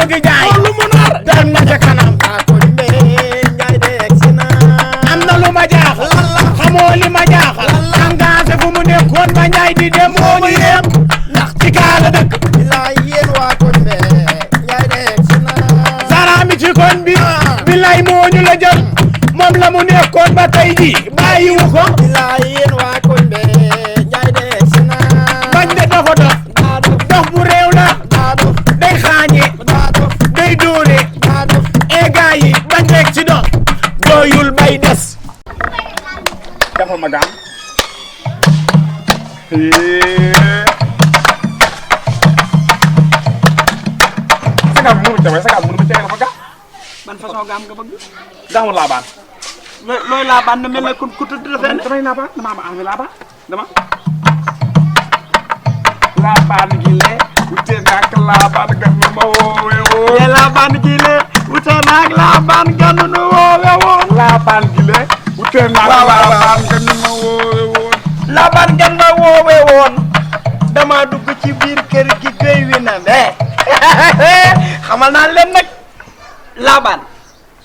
bëgg jaay lu mu nar dem na ca kanam Akonde Njaay de egsi na am na lu ma jaaxal xamoo li ma jaaxal engagé fu mu nekkoon ba Njaay di dem moo ñu yem ndax ci kaala dëkk bilaay yéen waa Akonde Njaay de egsi na saraami ci kon bi bilaay moo ñu la jël moom la mu nekkoon ba tey ji bàyyiwu ko bilaay yéen waa Akonde Njaay de egsi na bañ de dafa dof dof bu réew la day xaañe day dóore e gaay yi bañ rek ci dof doyul bay des defal ma gaan sagam mënu ma sagam mënu ma dafa gaa ban façon gaam nga bëgg gaamu laabaan looy laabaan na mel ne ku tudd la fenn damay laabaan dama am envie laabaan dama laabaan gi le wute naak laabaan gan ma woowe woo laabaan gi le wute naak laabaan gan nu woowe woo laabaan gi le wute naak laabaan gan ma woowe woo laabaan gan ma woowe woon dama dugg ci biir kër gi géy wi na xamal naa leen nag laabaan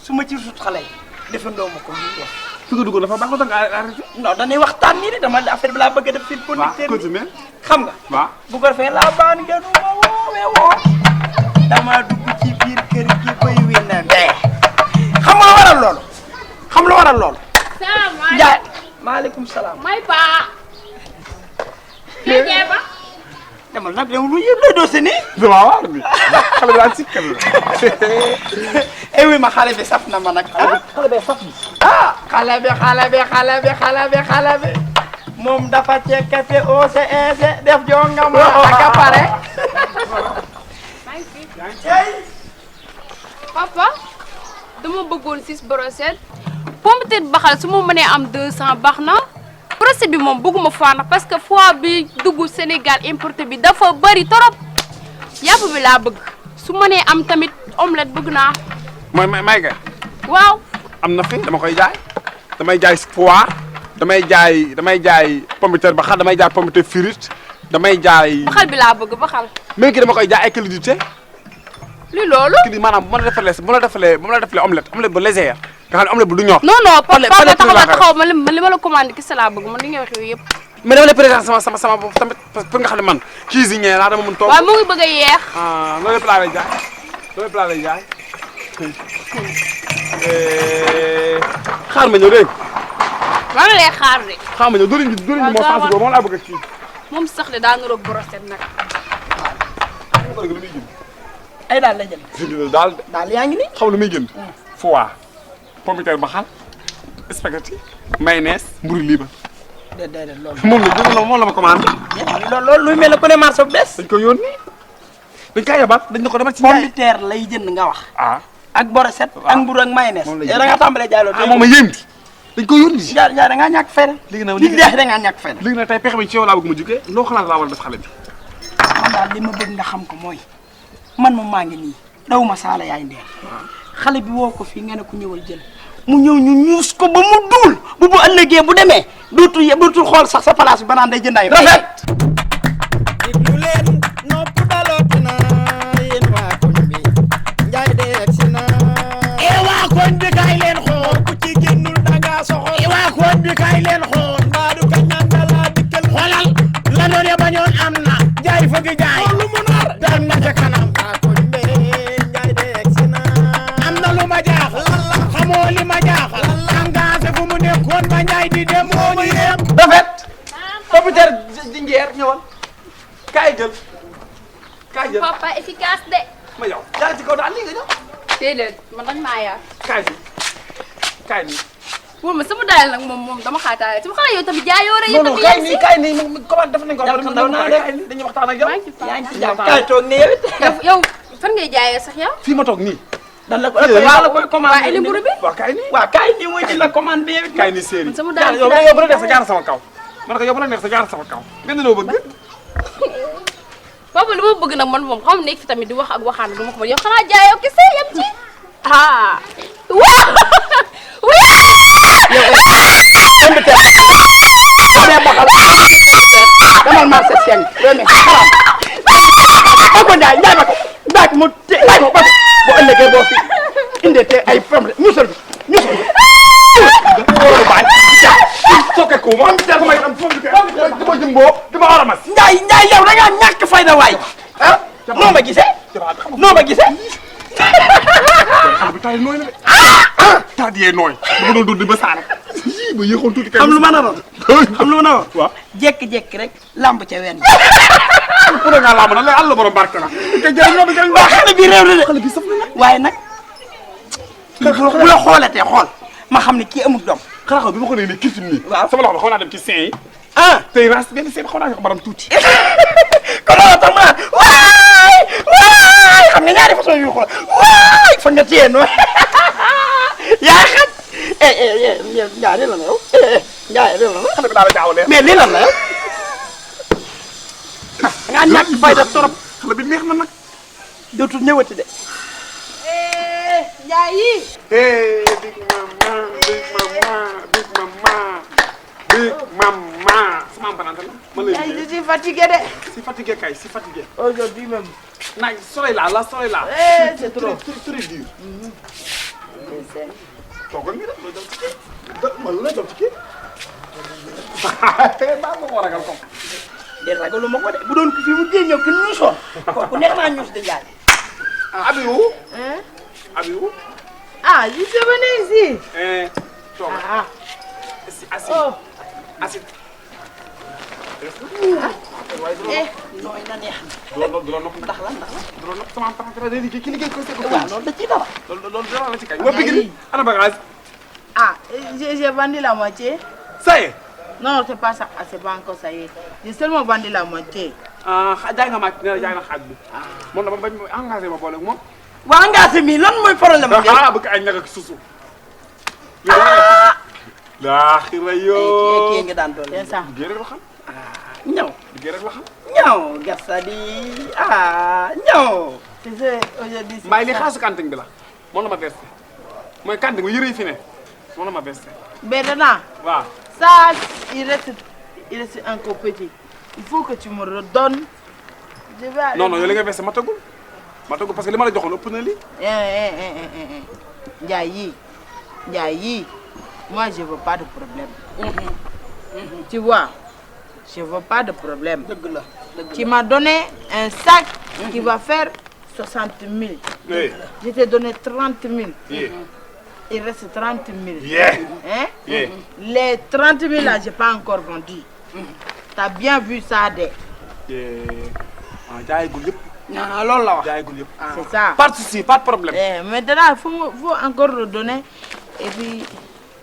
su ma ci sut xale yi defandoo ma ko ñu def fi nga dugg dafa baax da nga arrêté non dañuy waxtaan nii de dama affaire bi laa bëgg a def fil conducteur bi continue xam nga waaw bu ko defee laabaan ganu ma woowe woo dama dugg ci biir kër gi géy wi na xam nga waral loolu xam lu waral loolu salaamaaleykum Njaay maaleykum salaam may paa. kii ba. demal nag yow lu yëpp lay doose nii. dama waar bi xale bi daal sikkal la eh oui ma xale bi saf na ma nag. xale bi saf bi. ah xale bi moom dafa cekkate OCS def jongam ak a pare. papa dama bëggoon 6 brochettes. pomme de terre baxal su ma mënee am 200 baax na. procès bi moom bëgguma foie ndax parce que foie bi dugg Sénégal importé bi dafa bëri torop yàpp bi laa bëgg su mënee am tamit omelette bëgg naa. mooy may ga waaw. am na fi dama koy jaay damay jaay foie damay jaay pomme de terre ba xal damay jaay pomme de terre frite damay jaay. baxal bi laa bëgg baxal. mais kii dama koy jaay ay qualité. li loolu. kii maanaam bu ma la defalee omelette bu légère nga xam ne omelette bu du ñor. non non papa pale taxaw ma li ma la commandé ki laa bëgg man li nga wax yooyu yëpp. mais dama lay présenter sama bopp tamit pour nga xam ne man cuisinier laa dama mën toog. waaw mu ngi bëgg a yeex. loolu yëpp laa lay jaay loolu yëpp laa lay jaay. xaar ma ñëw dégg nga. maa ngi lay xaar de. xaar ma ñëw dóorin bi moo faas boobu moom laa bëgg a kii. moom sax de daa niroog brochette nag. ay daal la jël. daal yaa ngi nii. xam lu muy jënd. foie pomme de terre ba xal spaghetti mayonnaise mburu lii ba. déedéet loolu. moom la ma commandé. loolu luy mel ne ku ne marché bu bees. dañ ko yónni dañ kaa yabal dañ ne ko demal ci pomme de terre lay jënd nga wax. ak brochette ak mburu ak mayonnaise. moom la da nga tàmbalee jaay loolu. moom a yéem dañ ko yónni. Njaay da ngaa ñàkk fayda. léegi nag da ngaa ñàkk fayda. léegi nag tey pexe bi ci yow laa bëgg mu jugee loo xalaat laa war a def xale bi. man daal li ma bëgg nga xam ko mooy man moom maa ngi nii daw ma saala yaay ndeel xale bi woo ko fii nga ne ko ñëwal jël mu ñëw ñu ñuus ko ba mu duul bu ëllëgee bu demee dootul xool sax sa place bi ba naan day jënd ay rafet. déglu leen nopp daloot na yéen waa koñ bi Njaay de egsi na. waa koñ bi kaay leen xool ku ci génnul danga soxor. waa koñ bi kaay leen xool mbaadu kañ naan dala dikkal xoolal la doon ya bañoon am na jaay fëgg jaay lu mu nar dem na ca kanam. waa koñ bi Njaay de egsi na am na lu ma jaaxal xamoo li ma jaaxal engagé fu mu nekkoon ba Njaay di dem moo ñu yem. rafet. pomme de terre di ngeer ñëwal kaay jël papa efficace de. ma yow yaa ci kaw daal lii nga ñëw. déedéet man dañ maa yaar. kaay nii. wóor ma sama daal nag moom dama xaataale sama xale yow tamit jaayoo rek. non non kaay nii comment def nañ ko. ndaw naa de dañuy waxtaan ak yow. yaa ngi ci jàmm kaay toog nii yow it. yow fan ngay jaayee sax yow. fii ma toog nii. dan la koy commandé. waa indi mburu bi. waaw kaay nii. waaw kaay nii mooy ci la commande bi yow it. kaay nii séeri. sama daal yow bu la neex sa jaar sama kaw. man ko yow bu la neex sa jaar sama kaw. nga ne loo bëgg. papa li ma bëgg nag man moom xam nekk fi tamit di wax ak waxaan du ma ko mën yow xanaa jaayoo kese yem ci. ah. waaw. pomme de terre. demal marché Seng. ko Njaay Njaay ba ko Njaay baat mu te bàyyi ko boo ëllëgee boo fi indee te ay problème ñusal bi ñusal bi loolu baay soke ko mo am jar may am fofu dama jimbo dama aramas Njaay yow da ngaa ñàkk fayda waay ah noo ma gisee noo ma gisee xam bi tay nooy na de ta di nooy dama doon dund ba saana ba yéexoon tuuti kay xam lu ma naroon xam lu ma naroon waaw jékki-jékki rek lamb ca wenn pour nga la ma la Allah borom barke na te jël ñoo dañ waa xale bi réew na de xale bi saf na waaye nag kii bu la xoolatee xool ma xam ne kii amul doom xana xaw bi ma ko ne kisim ni waaw sama loxo xaw naa dem ci sein yi ah tey ras benn seen xaw naa ko baram tuuti kon loolu tax ma waay xam nga ñaari façon yu xool waay fa nga téye noonu yaa xam Njaay lii lan la yow Njaay lii lan la xale bi daal la jaawale mais lii lan la yow nga ñàkk fayda torop xale bi neex na nag dootul ñëwati de Njaay yi hey big mama big mama big mama big mama sama banante la ma lay Je suis fatiguée de. si fatigué kay si fatigué Aujourd'hui même. naaj soleil là la soleil là C'est trop. très dur toogal ni rek do ci kii ma la do ci kii ba mo ko ragal ko de ragalu ma ko de bu doon ko fi mu dee ñëw ki ñu soon kooku neex naa ñuus de Njaay Abirou Hein? Abirou Ah, je suis venue ici. toogal Ah. assis Oh. assis nooy na neex na do nopp ndax la do nopp sama parent day liggéey ki liggéey ko c'est ko waaw loolu da ci dara loolu dara la ci kay wa bigil ana bagage Ah, j'ai vendu la moitié. ça y est Non, c'est pas ça. Ah, c'est pas encore ça y est. J'ai seulement vendu la moitié. jaay nga ma jaay na xaaj bi moom dama bañ engagé ma boole ak moom waa ngaase mi lan mooy problème am yow bëgg ay ñag ak susu laa xira kii yoo nga daan doon C'est ça. liggéey rek la xam ñaw liggéey rek la xam ñaw garsadi ñaw C'est ça, aujourd'hui. c'est mbaay li ça. xaasu kanting bi la moom la ma versé mooy kanting bi yëre yi fi ne moom la ma versé Maintenant, waaw ça, il reste encore petit. Il faut que tu me redonnes. Je vais aller. non non yow li nga versé ma tagul parce que li ma la joxoon ëpp na li Ndiaye, Ndiaye, moi je veux pas de problème. Tu vois, je veux pas de problème. dëgg la Tu m'as donné un sac qui va faire 60 000. oui Je t'ai donné 30 000. yeah Il reste 30 000. yeah Hein? yeah Les 30 000 là, je n'ai pas encore vendu. Tu as bien vu ça, jaayagul yëpp loolu la wax jaayagul yëpp c'est ça. pas de souci pas de problème Maintenant, il faut encore redonner. Et puis,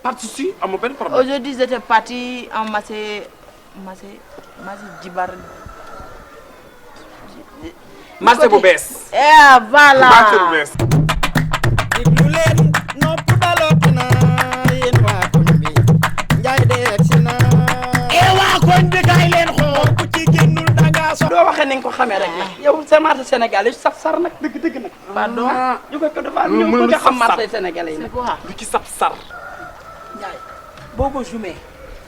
pas de souci amul benn problème aujourd'hui, j'étais parti en Massé Djibar. marché bu bees Voilà. marché bu bees diglu leen nopp dalooti na yéen waa koñ bi Njaay de egsi na waa koñ bi kay leen xool ku ci génnul danga so doo waxee ni nga ko xamee rek nag yow sa marché sénégalais yi saf sar nag dëgg nag Pardon? ñu ko defar ñu mënul bëgg a xam saf sar. marché sénégalais yi C'est nag quoi? lu ci sab sar Njaay boo ko zoomé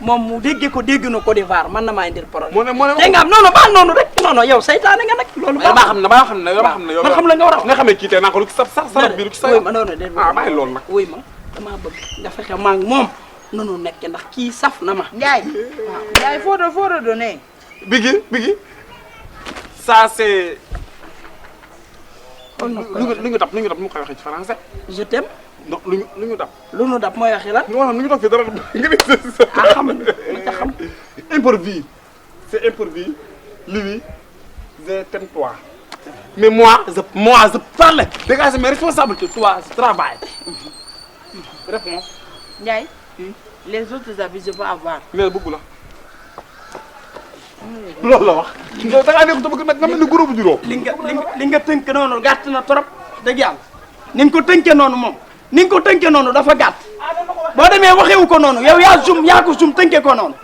moom mu déggee ko dégg na Côte d'Ivoire man na maa indil problème mu ne te nga am non baal noonu rek non yow saytaane nga nag loolu damaa xam ne damaa xam ne yow xam ne yow man xam la nga war a nga xamee kii tey naa ko lu ci sab sar sarat bi lu ci sa wuy ma noonu de ah bàyyi loolu nag wuy ma damaa bëgg nga fexe maa ngi moom nanu nekk ndax kii saf na ma Ndiaye, Ndiaye, il faut redonner. Biggi ça c'est lu ñu dab nu mu koy waxee ci français je t'aime non lu ñu dab lu nu dab mooy waxi lan non lu ñu dab fi dara nga ah xam nga ca xam improvise c'est improvise lui je t'aime toi mais moi je parle dégage mes responsabilités toi je travaille réponse Ndiaye, les autres habits, je peux avoir. mais bëggu la loolu la wax yow da ngaa nekk te bëgg nag nga mel ni groupe juróom li nga tënk noonu gàtt na trop dëgg yàlla ni nga ko tënkee noonu moom ni nga ko tënkee noonu dafa gàtt boo demee waxewu ko noonu yow yaa ko zoom tënkee ko noonu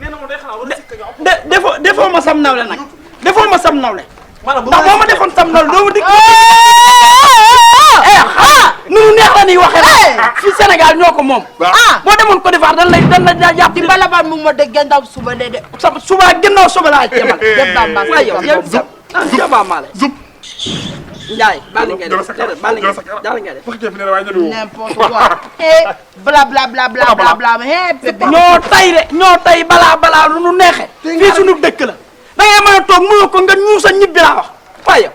nee na mo day xalaat wala sikk nga defoo ma sam nawle nag defoo ma sam nawle maanaam ndax boo ma defoon sam nawle doo ma dikk nunu neex la ni waxee fi Sénégal ñoo ko moom boo demoon Côte d'Ivoire dan la jàpp Di balaban mu ma de gendam suba de. suba ginnaaw suba laa ceebal Dem Bamba. waaye yow jaba maale zup Ndiaye bàll ngay jël def sa kanam bàll jël sa kanam ngay def wax jëf ne waaye ñëw n'importe quoi. Eh, bla bla bla bla bla bla. Eh, bébé. ñoo tay de ñoo tay balaa lu nu neexe fii suñu dëkk la da ngay mën a toog mënoo ko nga ñuusa ñibbi laa wax waaye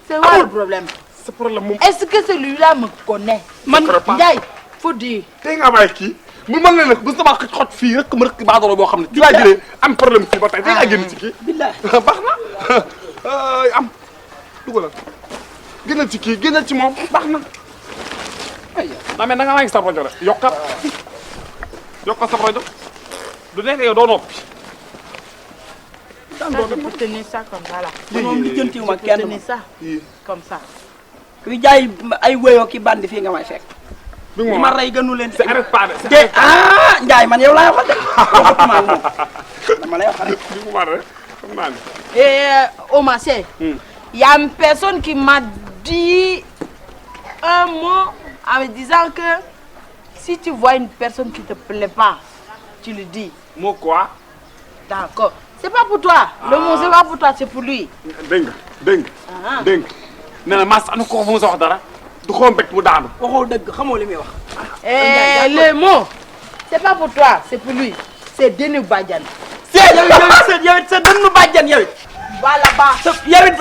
C'est quoi le problème? sa problème moom Est-ce que celui-là me connaît? man Ndiaye, faut dire. tey nga bàyyi kii mu mën leen nag bu sama xot fii rek ma rek baadoro boo xam ne ci laa jëlee am problème fii ba tey tey nga génn ci kii billahi baax na am dugalal génnal ci kii génnal ci moom baax na ay daa mel da nga maa ngi sa rajo rek yokkal sa rajo du nekk yow doo noppi Ça, je peux tenir ça comme ça là. moom li jëntiwuma Je peux kenn tenir ça comme ça. kuy jaay ay wéyoo ki bandi fii nga may fekk bi li nga ma rey gënu leen c'est arrête pas de Ndiaye man yow laay waxal de waxatuma ak moom dama lay waxal bi mu war rek xam naa ne Et Omar, il y a une personne qui m'a dit un mot en me disant que si tu vois une personne qui te plaît pas, tu le dis. moo quoi D'accord. C'est pas pour toi. Le mot, c'est pas pour toi, c'est pour lui. dégg nga nee na mas anu ko fu mu sa wax dara du xoo mbéj mu daanu waxoo dëgg xamoo li muy wax Et le mot, c'est pas pour toi, c'est pour lui. C'est Denis Badian. yow it sa dënnu bàjjan yow it Va là-bas. yow it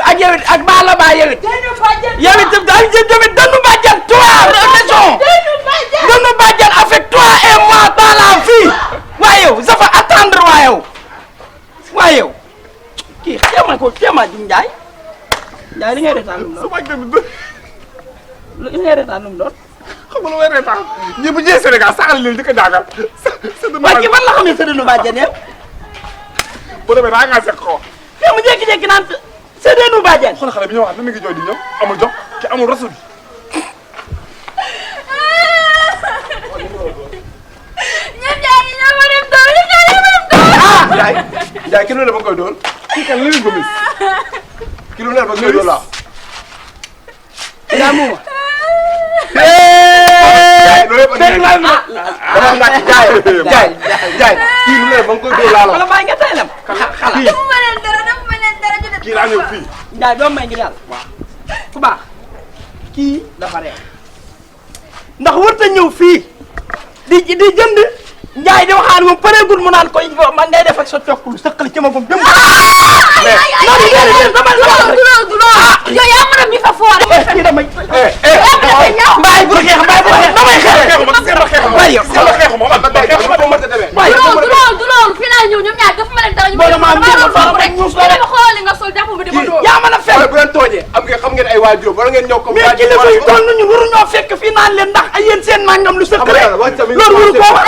ak baa la baa yow it Denis Badian. yow it dënnu bàjjan toi attention Denis Badian. dënnu bàjjan avec toi et moi dans la vie waaye yow ça va attendre waaye yow kii téema di Ndiaye li ngay retaan lu mu doon sama gën li ngay retaan lu mu doon xam nga lu may reetaan ñi bu ñëwee Sénégal saxal leen di ko jàngal waaye kii fan la xam ne sa dënnu bàjjan yow bu demee daa ngaa fekk ko yow mu jékki-jékki naan sa dënnu bàjjan xool xale bi ñëwaat na mi ngi jooy di ñëw amul jox ki amul rasul ñun Ndiaye ñoo ma dem doon ñun Ndiaye ñoo ma dem doon. Ndiaye kilo ne ba koy doon kii kan li ko mis kilo ne ba koy doon la yaa muuma loolu yëpp andi nañ dama laaj Ndiaye kii lu ne ba koy doon laa la wala bàyyi nga tey lam xala defu ma leen dara ñu dem. kii laa ñëw fii Ndiaye doo may ngir yàlla fu baax kii dafa reew ndax warut a ñëw fii di jënd Ndiaye di waxaan moom pareegul mu naan koy man ngay def ak sa cokkulu sëqali ci ma gum jëm. du loolu yow yaa mën a mi fa foore. kii damay. mbaay bu xeex damay xeex. waaye yow du loolu fii laa ñëw ñoom ñaar dafa ma leen dara ñu xool nga sol jàpp ma di ma dóor. yaa mën a fekk bu leen tooñee am ngeen xam ngeen ay waajur wala ngeen ñëw comme mais kilifa yi toll nañu waruñoo fekk fii naan leen ndax ay yéen seen nangam lu sëq rek loolu waru koo wax.